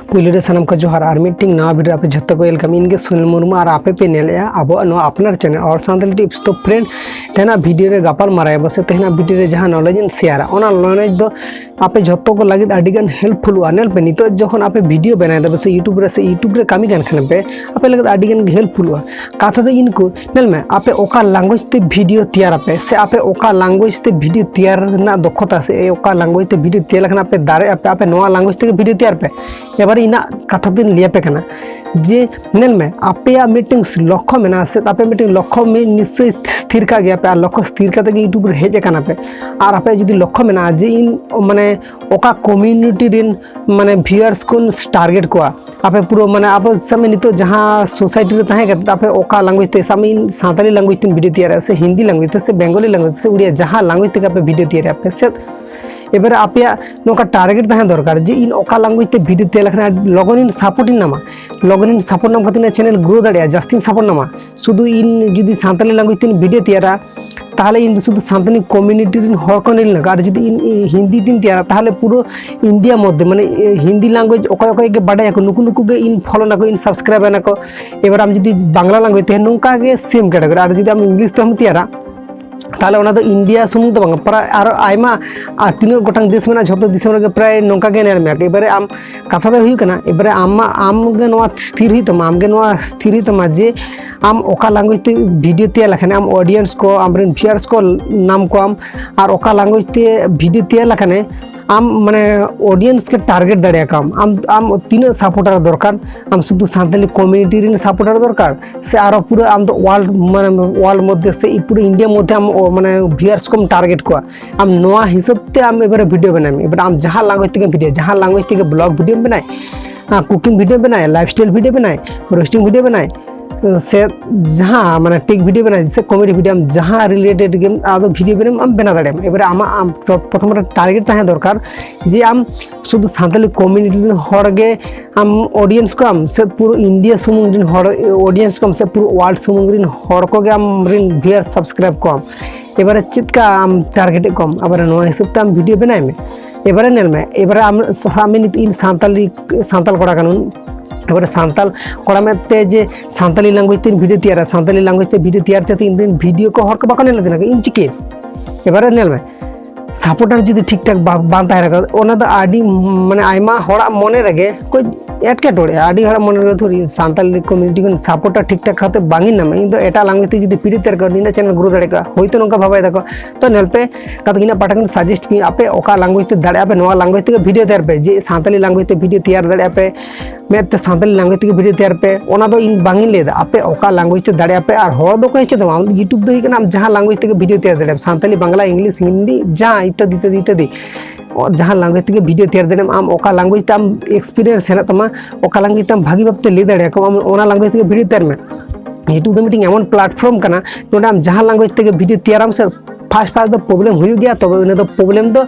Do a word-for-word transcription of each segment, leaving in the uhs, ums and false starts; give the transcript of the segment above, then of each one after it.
ᱯᱩᱭᱞᱩ ᱨᱮ ᱥᱟᱱᱟᱢ ᱠᱚ ᱡᱚᱦᱟᱨ ᱟᱨ ᱢᱤᱫᱴᱤᱝ ᱱᱟᱣᱟ ᱵᱷᱤᱰᱤᱭᱳ ᱨᱮ ᱟᱯᱮ ᱡᱷᱚᱛᱚ ᱠᱚ welcome᱾ ᱤᱧ ᱜᱮ ᱥᱩᱱᱤᱞ ᱢᱩᱨᱢᱩ ᱟᱨ ᱟᱯᱮ ᱯᱮ ᱧᱮᱞᱮᱜᱼᱟ ᱟᱵᱚᱣᱟᱜ ᱱᱚᱣᱟ ᱟᱯᱱᱟᱨ ᱪᱮᱱᱮᱞ ᱚᱞ ᱥᱟᱱᱛᱟᱲᱤ ᱴᱤᱯᱥ᱾ ᱛᱚ ᱯᱷᱨᱮᱱᱰ, ᱛᱮᱦᱮᱧᱟᱜ ᱵᱷᱤᱰᱤᱭᱳ ᱨᱮ ᱜᱟᱯᱟᱞ ᱢᱟᱨᱟᱣ ᱟᱵᱚ ᱥᱮ ᱛᱮᱦᱮᱧᱟᱜ ᱵᱷᱤᱰᱤᱭᱳ ᱨᱮ ᱡᱟᱦᱟᱸ ᱱᱚᱞᱮᱡᱽ ᱤᱧ ᱥᱮᱭᱟᱨᱟ, ᱚᱱᱟ ᱱᱚᱞᱮᱡᱽ ᱫᱚ ᱟᱯᱮ ᱡᱷᱚᱛᱚ ᱠᱚ ᱞᱟᱹᱜᱤᱫ ᱟᱹᱰᱤ ᱜᱟᱱ ᱦᱮᱞᱯᱯᱷᱩᱞᱚᱜᱼᱟ᱾ ᱧᱮᱞ ᱯᱮ, ᱱᱤᱛᱚᱜ ᱡᱚᱠᱷᱚᱱ ᱟᱯᱮ ᱵᱷᱤᱰᱤᱭᱳ ᱵᱮᱱᱟᱣ ᱫᱟᱯᱮ ᱥᱮ ᱤᱭᱩᱴᱩᱵᱽ ᱨᱮ ᱥᱮ ᱤᱭᱩᱴᱩᱵᱽ ᱨᱮ ᱠᱟᱹᱢᱤ ᱠᱟᱱ ᱠᱷᱟᱱ ᱯᱮ, ᱟᱯᱮ ᱞᱟᱹᱜᱤᱫ ᱟᱹᱰᱤ ᱜᱟᱱ ᱜᱮ ᱦᱮᱞᱯᱯᱷᱩᱞᱚᱜᱼᱟ᱾ ᱠᱟᱛᱷᱟ ᱫᱚ ᱤᱱᱠᱩ, ᱧᱮᱞ ᱢᱮ, ᱟᱯᱮ ᱚᱠᱟ ᱞᱟᱝᱜᱩᱭᱮᱡᱽ ᱛᱮ ᱵᱷᱤᱰᱤᱭᱳ ᱛᱮᱭᱟᱨ ᱟᱯᱮ ᱥᱮ ᱟᱯᱮ ᱚᱠᱟ ᱞᱟᱝᱜᱩᱭᱮᱡᱽ ᱛᱮ ᱵᱷᱤᱰᱤᱭᱳ ᱛᱮᱭᱟᱨ ᱨᱮᱱᱟᱜ ᱫᱚᱠᱷᱚᱛᱟ ᱥᱮ ᱚᱠᱟ ᱞᱟᱝᱜᱩᱭᱮᱡᱽ ᱛᱮ ᱵᱷᱤᱰᱤᱭᱳ ᱛᱮᱭᱟᱨ ᱞᱮᱠᱷᱟᱱ ᱟᱯᱮ ᱫᱟᱲᱮᱭᱟᱜᱼᱟ ᱯᱮ, ᱟᱯᱮ ᱱᱚᱣᱟ ᱞᱟᱝᱜᱩᱭᱮᱡᱽ ᱛᱮᱜᱮ ᱵᱷᱤᱰᱤᱭᱳ ᱛᱮᱭᱟᱨ ᱯᱮ᱾ ᱮᱵᱟᱨᱮ ᱤᱧᱟᱹᱜ ᱠᱟᱛᱷᱟ ᱫᱚᱧ ᱞᱟᱹᱭ ᱟᱯᱮ ᱠᱟᱱᱟ ᱡᱮ, ᱧᱮᱞ ᱢᱮ, ᱟᱯᱮᱭᱟᱜ ᱢᱤᱫᱴᱮᱱ ᱞᱚᱠᱠᱷᱚ ᱢᱮᱱᱟᱜᱼᱟ ᱥᱮ ᱟᱯᱮ ᱢᱤᱫᱴᱮᱱ ᱞᱚᱠᱠᱷᱚ ᱢᱤ-, ᱱᱤᱥᱪᱚᱭ ᱛᱷᱤᱨ ᱠᱟᱜ ᱜᱮᱭᱟ ᱯᱮ, ᱟᱨ ᱞᱚᱠᱠᱷᱚ ᱛᱷᱤᱨ ᱠᱟᱛᱮ ᱜᱮ ᱤᱭᱩᱴᱩᱵᱽ ᱨᱮ ᱦᱮᱡ ᱟᱠᱟᱱᱟ ᱯᱮ᱾ ᱟᱨ ᱟᱯᱮᱭᱟᱜ ᱡᱩᱫᱤ ᱞᱚᱠᱠᱷᱚ ᱢᱮᱱᱟᱜᱼᱟ ᱡᱮ ᱤᱧ, ᱢᱟᱱᱮ, ᱚᱠᱟ ᱠᱚᱢᱤᱭᱩᱱᱤᱴᱤ ᱨᱮᱱ, ᱢᱟᱱᱮ, ᱵᱷᱤᱭᱩᱣᱟᱨᱥ ᱠᱚᱧ ᱴᱟᱨᱜᱮᱴ ᱠᱚᱣᱟ, ᱟᱯᱮ ᱯᱩᱨᱟᱹ, ᱢᱟᱱᱮ, ᱟᱯᱮ ᱥᱟᱵ ᱢᱮ ᱱᱤᱛᱚᱜ ᱡᱟᱦᱟᱸ ᱥᱳᱥᱟᱭᱴᱤ ᱨᱮ ᱛᱟᱦᱮᱸ ᱠᱟᱛᱮ ᱟᱯᱮ ᱚᱠᱟ ᱞᱟᱝᱜᱩᱭᱮᱡᱽ ᱛᱮ, ᱥᱟᱵ ᱢᱮ ᱤᱧ ᱥᱟᱱᱛᱟᱲᱤ ᱞᱟᱝᱜᱩᱭᱮᱡᱽ ᱛᱮᱧ ᱵᱷᱤᱰᱤᱭᱳ ᱛᱮᱭᱟᱨᱮᱜᱼᱟ ᱥᱮ ᱦᱤᱱᱫᱤ ᱞᱟᱝᱜᱩᱭᱮᱡᱽ ᱛᱮ ᱥᱮ ᱵᱮᱝᱜᱚᱞᱤ ᱞᱟᱝᱜᱩᱭᱮᱡᱽ ᱛᱮ ᱥᱮ ᱩᱲᱤᱭᱟ, ᱡᱟᱦᱟᱸ ᱞᱟᱝᱜᱩᱭᱮᱡᱽ ᱛᱮᱜᱮ ᱟᱯᱮ ᱵᱷᱤᱰᱤᱭᱳ ᱛᱮᱭᱟᱨᱮᱜᱼᱟ ᱯᱮ ᱥᱮ, ᱮᱵᱟᱨᱮ ᱟᱯᱮᱭᱟᱜ ᱱᱚᱝᱠᱟ ᱴᱟᱨᱜᱮᱴ ᱛᱟᱦᱮᱸ ᱫᱚᱨᱠᱟᱨ ᱡᱮ ᱤᱧ ᱚᱠᱟ ᱞᱟᱝᱜᱩᱭᱮᱡᱽ ᱛᱮ ᱵᱷᱤᱰᱤᱭᱳ ᱛᱮᱭᱟᱨ ᱞᱮᱠᱷᱟᱱ ᱞᱚᱜᱚᱱ ᱤᱧ ᱥᱟᱯᱳᱨᱴ ᱤᱧ ᱧᱟᱢᱟ, ᱞᱚᱜᱚᱱ ᱤᱧ ᱥᱟᱯᱳᱨᱴ ᱧᱟᱢ ᱠᱟᱛᱮ ᱤᱧᱟᱹᱜ ᱪᱮᱱᱮᱞ ᱜᱨᱳ ᱫᱟᱲᱮᱭᱟᱜᱼᱟ, ᱡᱟᱹᱥᱛᱤᱧ ᱥᱟᱯᱳᱨᱴ ᱧᱟᱢᱟ᱾ ᱥᱩᱫᱷᱩ ᱤᱧ ᱡᱩᱫᱤ ᱥᱟᱱᱛᱟᱲᱤ ᱞᱟᱝᱜᱩᱭᱮᱡᱽ ᱛᱮᱧ ᱵᱷᱤᱰᱤᱭᱳ ᱛᱮᱭᱟᱨᱟ, ᱛᱟᱦᱚᱞᱮ ᱤᱧ ᱫᱚ ᱥᱩᱫᱷᱩ ᱥᱟᱱᱛᱟᱲᱤ ᱠᱚᱢᱤᱭᱩᱱᱤᱴᱤ ᱨᱮᱱ ᱦᱚᱲ ᱠᱚ ᱧᱮᱞ ᱞᱟᱜᱟᱜᱼᱟ᱾ ᱟᱨ ᱡᱩᱫᱤ ᱤᱧ ᱦᱤᱱᱫᱤ ᱛᱤᱧ ᱛᱮᱭᱟᱨᱟ, ᱛᱟᱦᱚᱞᱮ ᱯᱩᱨᱟᱹ ᱤᱱᱰᱤᱭᱟ ᱢᱚᱫᱽᱫᱷᱮ, ᱢᱟᱱᱮ, ᱦᱤᱱᱫᱤ ᱞᱟᱝᱜᱩᱭᱮᱡᱽ ᱚᱠᱚᱭ ᱚᱠᱚᱭ ᱜᱮ ᱵᱟᱰᱟᱭᱟᱠᱚ, ᱱᱩᱠᱩ ᱱᱩᱠᱩ ᱜᱮ ᱤᱧ ᱯᱷᱚᱞᱳ ᱱᱟᱠᱚ, ᱤᱧ ᱥᱟᱵᱥᱠᱨᱟᱭᱤᱵ ᱟᱱᱟᱠᱚ᱾ ᱮᱵᱟᱨ ᱟᱢ ᱡᱩᱫᱤ ᱵᱟᱝᱞᱟ ᱞᱟᱝᱜᱩᱭᱮᱡᱽ ᱛᱮ, ᱱᱚᱝᱠᱟ ᱜᱮ ᱥᱮᱢ ᱠᱮᱴᱟᱜᱚᱨᱤ᱾ ᱟᱨ ᱡᱩᱫᱤ ᱟᱢ ᱤᱝᱞᱤᱥ ᱛᱮᱦᱚᱢ ᱛᱮᱭᱟᱨᱟ, ᱛᱟᱦᱚᱞᱮ ᱚᱱᱟ ᱫᱚ ᱤᱱᱰᱤᱭᱟ ᱥᱩᱢᱩᱝ ᱫᱚ ᱵᱟᱝ, ᱯᱨᱟᱭ ᱟᱨᱚ ᱟᱭᱢᱟ, ᱟᱨ ᱛᱤᱱᱟᱹᱜ ᱜᱚᱴᱟᱝ ᱫᱮᱥ ᱢᱮᱱᱟᱜᱼᱟ, ᱡᱷᱚᱛᱚ ᱫᱤᱥᱚᱢ ᱨᱮᱜᱮ ᱯᱨᱟᱭ ᱱᱚᱝᱠᱟ ᱜᱮ ᱧᱮᱞ ᱢᱮᱭᱟ᱾ ᱮᱵᱟᱨᱮ ᱟᱢ, ᱠᱟᱛᱷᱟ ᱫᱚ ᱦᱩᱭᱩᱜ ᱠᱟᱱᱟ, ᱮᱵᱟᱨᱮ ᱟᱢ, ᱟᱢ ᱜᱮ ᱱᱚᱣᱟ ᱛᱷᱤᱨ ᱦᱩᱭᱩᱜ ᱛᱟᱢᱟ, ᱟᱢ ᱜᱮ ᱱᱚᱣᱟ ᱛᱷᱤᱨ ᱦᱩᱭᱩᱜ ᱛᱟᱢᱟ ᱡᱮ ᱟᱢ ᱚᱠᱟ ᱞᱟᱝᱜᱩᱭᱮᱡᱽ ᱛᱮ ᱵᱷᱤᱰᱤᱭᱳ ᱛᱮᱭᱟᱨ ᱞᱮᱠᱷᱟᱱ ᱟᱢ ᱚᱰᱤᱭᱮᱱᱥ ᱠᱚ, ᱟᱢᱨᱮᱱ ᱵᱷᱤᱭᱩᱣᱟᱨᱥ ᱠᱚ ᱧᱟᱢ ᱠᱚᱣᱟᱢ, ᱟᱨ ᱚᱠᱟ ᱞᱟᱝᱜᱩᱭᱮᱡᱽ ᱛᱮ ᱵᱷᱤᱰᱤᱭᱳ ᱛᱮᱭᱟᱨ ᱞᱮᱠᱷᱟᱱᱮ ᱟᱢ, ᱢᱟᱱᱮ, ᱚᱰᱤᱭᱮᱱᱥ ᱜᱮ ᱴᱟᱨᱜᱮᱴ ᱫᱟᱲᱮᱭᱟᱠᱚᱣᱟᱢ᱾ ᱟᱢ, ᱟᱢ ᱛᱤᱱᱟᱹᱜ ᱥᱟᱯᱳᱨᱴᱟᱨ ᱫᱚᱨᱠᱟᱨ, ᱟᱢ ᱥᱩᱫᱷᱩ ᱥᱟᱱᱛᱟᱲᱤ ᱠᱚᱢᱤᱭᱩᱱᱤᱴᱤ ᱨᱮᱱ ᱥᱟᱯᱳᱨᱴᱟᱨ ᱫᱚᱨᱠᱟᱨ ᱥᱮ ᱟᱨᱚ ᱯᱩᱨᱟᱹ ᱟᱢ ᱫᱚ ᱣᱟᱨᱞᱰ, ᱢᱟᱱᱮ, ᱣᱟᱨᱞᱰ ᱢᱚᱫᱽᱫᱷᱮ ᱥᱮ ᱯᱩᱨᱟᱹ ᱤᱱᱰᱤᱭᱟ ᱢᱚᱫᱽᱫᱷᱮ ᱟᱢ, ᱚ, ᱢᱟᱱᱮ, ᱵᱷᱤᱭᱩᱣᱟᱨᱥ ᱠᱚᱢ ᱴᱟᱨᱜᱮᱴ ᱠᱚᱣᱟ? ᱟᱢ ᱱᱚᱣᱟ ᱦᱤᱥᱟᱹᱵ ᱛᱮ ᱟᱢ ᱮᱵᱟᱨᱮ ᱵᱷᱤᱰᱤᱭᱳ ᱵᱮᱱᱟᱣ ᱢᱮ᱾ ᱮᱵᱟᱨᱮ ᱟᱢ ᱡᱟᱦᱟᱸ ᱞᱟᱝᱜᱩᱭᱮᱡᱽ ᱛᱮᱜᱮ ᱵᱷᱤᱰᱤᱭᱳ, ᱡᱟᱦᱟᱸ ᱞᱟᱝᱜᱩᱭᱮᱡᱽ ᱛᱮᱜᱮ ᱵᱞᱚᱜ ᱵᱷᱤᱰᱤᱭᱳᱢ ᱵᱮᱱᱟᱭ, ᱠᱩᱠᱤᱝ ᱵᱷᱤᱰᱤᱭᱳ ᱵᱮᱱᱟᱭ, ᱞᱟᱭᱤᱯᱷ ᱥᱴᱟᱭᱤᱞ ᱵᱷᱤᱰᱤᱭᱳ ᱵᱮᱱᱟᱭ, ᱨᱳᱥᱴᱤᱝ ᱵᱷᱤᱰᱤᱭᱳ ᱵᱮᱱᱟᱭ, ᱥᱮ ᱡᱟᱦᱟᱸ, ᱢᱟᱱᱮ, ᱴᱮᱠ ᱵᱷᱤᱰᱤᱭᱳ ᱵᱮᱱᱟᱭ ᱥᱮ ᱠᱚᱢᱮᱰᱤ ᱵᱷᱤᱰᱤᱭᱳ, ᱟᱢ ᱡᱟᱦᱟᱸ ᱨᱤᱞᱮᱴᱮᱰ ᱜᱮᱢ ᱟᱫᱚ ᱵᱷᱤᱰᱤᱭᱳ ᱵᱮᱱᱟᱣ ᱟᱢ ᱵᱮᱱᱟᱣ ᱫᱟᱲᱮᱭᱟᱜᱼᱟ᱾ ᱮᱵᱟᱨᱮ ᱟᱢᱟᱜ, ᱟᱢ ᱯᱨᱚᱛᱷᱚᱢ ᱨᱮ ᱴᱟᱨᱜᱮᱴ ᱛᱟᱦᱮᱸ ᱫᱚᱨᱠᱟᱨ ᱡᱮ ᱟᱢ ᱥᱩᱫᱷᱩ ᱥᱟᱱᱛᱟᱲᱤ ᱠᱚᱢᱤᱭᱩᱱᱤᱴᱤ ᱨᱮᱱ ᱦᱚᱲ ᱜᱮ ᱟᱢ ᱚᱰᱤᱭᱮᱱᱥ ᱠᱚᱣᱟᱢ ᱥᱮ ᱯᱩᱨᱟᱹ ᱤᱱᱰᱤᱭᱟ ᱥᱩᱢᱩᱝ ᱨᱮᱱ ᱦᱚᱲ ᱚᱰᱤᱭᱮᱱᱥ ᱠᱚᱣᱟᱢ ᱥᱮ ᱯᱩᱨᱟᱹ ᱣᱟᱨᱞᱰ ᱥᱩᱢᱩᱝ ᱨᱮᱱ ᱦᱚᱲ ᱠᱚᱜᱮ ᱟᱢ ᱨᱮᱱ ᱵᱷᱤᱭᱩᱣᱟᱨ ᱥᱟᱵᱥᱠᱨᱟᱭᱤᱵ ᱠᱚᱣᱟᱢ? ᱮᱵᱟᱨᱮ ᱪᱮᱫ ᱠᱟ ᱟᱢ ᱴᱟᱨᱜᱮᱴᱮᱫ ᱠᱚᱣᱟᱢ? ᱮᱵᱟᱨᱮ ᱱᱚᱣᱟ ᱦᱤᱥᱟᱹᱵ ᱛᱮ ᱟᱢ ᱵᱷᱤᱰᱤᱭᱳ ᱵᱮᱱᱟᱣ ᱢᱮ᱾ ᱮᱵᱟᱨᱮ ᱧᱮᱞ ᱢᱮ, ᱮᱵᱟᱨᱮ ᱟᱢ ᱥᱟᱵ ᱢᱮ ᱱᱤᱛᱚᱜ ᱤᱧ ᱥᱟᱱᱛᱟᱞᱤ, ᱥᱟᱱᱛᱟᱞ ᱠᱚᱲᱟ ᱠᱟᱹᱱᱟᱹᱧ, ᱮᱵᱟᱨᱮ ᱥᱟᱱᱛᱟᱞ ᱠᱚᱲᱟ ᱢᱮᱱᱛᱮ ᱡᱮ ᱥᱟᱱᱛᱟᱞᱤ language ᱛᱮ video ᱛᱮᱭᱟᱨᱟ, ᱥᱟᱱᱛᱟᱞᱤ language ᱛᱮ video ᱛᱮᱭᱟᱨ ᱛᱮ ᱤᱧ ᱨᱮᱱ video ᱠᱚ ᱦᱚᱲ ᱠᱚ ᱵᱟᱠᱚ ᱧᱮᱞ ᱛᱤᱧᱟ, ᱤᱧ ᱪᱤᱠᱟᱹᱭᱟ? ᱮᱵᱟᱨᱮ ᱧᱮᱞ ᱢᱮ, supporter ᱡᱩᱫᱤ ᱴᱷᱤᱠ ᱴᱷᱟᱠ ᱵᱟ-, ᱵᱟᱝ ᱛᱟᱦᱮᱸ ᱞᱮᱱᱠᱷᱟᱱ, ᱚᱱᱟ ᱫᱚ ᱟᱹᱰᱤ ᱢᱟᱱᱮ ᱟᱭᱢᱟ ᱦᱚᱲᱟᱜ ᱢᱚᱱᱮ ᱨᱮᱜᱮ ᱠᱚ ᱮᱴᱠᱮᱴᱚᱬᱮᱜᱼᱟ, ᱟᱹᱰᱤ ᱦᱚᱲᱟᱜ ᱢᱚᱱᱮ ᱨᱮᱜᱮ ᱛᱷᱚᱨ ᱤᱧ ᱥᱟᱱᱛᱟᱞᱤ community ᱠᱷᱚᱱ supporter ᱴᱷᱤᱠ ᱴᱷᱟᱠ ᱠᱟᱛᱮ ᱵᱟᱝ ᱤᱧ ᱧᱟᱢᱟ, ᱤᱧ ᱫᱚ ᱮᱴᱟᱜ language ᱛᱮ ᱡᱩᱫᱤ video ᱛᱮᱭᱟᱨ ᱠᱟᱜᱼᱟ, ᱱᱤᱱᱟᱹᱜ channel grow ᱫᱟᱲᱮ ᱠᱚᱜᱼᱟ, ᱦᱳᱭᱛᱳ ᱱᱚᱝᱠᱟ ᱵᱷᱟᱵᱟᱭ ᱫᱟᱠᱚ᱾ ᱛᱚ ᱧᱮᱞ ᱯᱮ, ᱜᱟᱛᱮ ᱤᱧᱟᱹᱜ ᱯᱟᱦᱴᱟ ᱠᱷᱚᱱ suggest ᱯᱮ, ᱟᱯᱮ ᱚᱠᱟ language ᱛᱮ ᱫᱟᱲᱮᱭᱟᱜᱼᱟ ᱯᱮ, ᱱᱚᱣᱟ language ᱛᱮᱜᱮ video ᱛᱮᱭᱟᱨ ᱯᱮ, ᱡᱮ ᱥᱟᱱᱛᱟᱞᱤ language ᱛᱮ video ᱛᱮᱭᱟᱨ ᱫᱟᱲᱮᱭᱟᱜᱼᱟ ᱯᱮ, ᱢᱮᱫ ᱛᱮ ᱥᱟᱱᱛᱟᱞᱤ language ᱛᱮᱜᱮ video ᱛᱮᱭᱟᱨ ᱯᱮ, ᱚᱱᱟ ᱫᱚ ᱤᱧ ᱵᱟᱝ ᱤᱧ ᱞᱟᱹᱭ ᱮᱫᱟ, ᱟᱯᱮ ᱚᱠᱟ language ᱛᱮ ᱫᱟᱲᱮᱭᱟᱜᱼᱟ ᱯᱮ᱾ ᱟᱨ ᱦᱚᱲ ᱫᱚ ᱚᱠᱚᱭ ᱪᱮᱫ ᱦᱚᱸ ᱵᱟᱝ, YouTube ᱫᱚ ᱦᱩᱭᱩᱜ ᱠᱟᱱᱟ ᱟᱢ ᱡᱟᱦᱟᱸ language ᱛᱮᱜᱮ video ᱛᱮᱭᱟᱨ ᱫᱟᱲᱮᱭᱟᱜᱼᱟ, ᱥᱟᱱᱛᱟᱞᱤ, ᱵᱟᱝᱞᱟ, English, ᱦᱤᱱᱫᱤ, ᱡᱟᱦᱟᱸ ᱤᱛᱛᱟᱫᱤ ᱤᱛᱛᱟᱫᱤ ᱤᱛᱛᱟᱫᱤ, ᱚ, ᱡᱟᱦᱟᱸ language ᱛᱮᱜᱮ video ᱛᱮᱭᱟᱨ ᱫᱟᱲᱮᱭᱟᱜᱼᱟᱢ, ᱟᱢ ᱚᱠᱟ language ᱛᱮ ᱟᱢ experience ᱦᱮᱱᱟᱜ ᱛᱟᱢᱟ, ᱚᱠᱟ language ᱛᱮ ᱟᱢ ᱵᱷᱟᱹᱜᱤ ᱵᱷᱟᱵᱛᱮ ᱞᱟᱹᱭ ᱫᱟᱲᱮᱭᱟᱠᱚᱣᱟᱢ, ᱟᱢ ᱚᱱᱟ language ᱛᱮᱜᱮ video ᱛᱮᱭᱟᱨ ᱢᱮ᱾ YouTube ᱫᱚ ᱢᱤᱫᱴᱤᱡ ᱮᱢᱚᱱ platform ᱠᱟᱱᱟ, ᱱᱚᱰᱮ ᱟᱢ ᱡᱟᱦᱟᱸ language ᱛᱮᱜᱮ video ᱛᱮᱭᱟᱨᱟᱢ ᱥᱮ, first first ᱫᱚ problem ᱦᱩᱭᱩᱜ ᱜᱮᱭᱟ, ᱛᱚᱵᱮ ᱤᱱᱟᱹ ᱫᱚ problem ᱫᱚ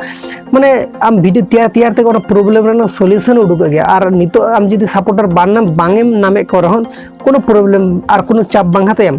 ᱢᱟᱱᱮ ᱟᱢ video ᱛᱮᱭᱟᱨ ᱛᱮᱭᱟᱨ ᱛᱮᱜᱮ ᱚᱱᱟ problem ᱨᱮᱱᱟᱜ solution ᱩᱰᱩᱠᱚᱜ ᱜᱮᱭᱟ᱾ ᱟᱨ ᱱᱤᱛᱚᱜ ᱟᱢ ᱡᱩᱫᱤ supporter ᱵᱟᱝ ᱮᱢ, ᱵᱟᱝ ᱮᱢ ᱧᱟᱢᱮᱫ ᱠᱚ ᱨᱮᱦᱚᱸ, ᱠᱳᱱᱳ problem ᱟᱨ ᱠᱳᱱᱳ ᱪᱟᱯ ᱵᱟᱝ ᱦᱟᱛᱟᱭᱟᱢ᱾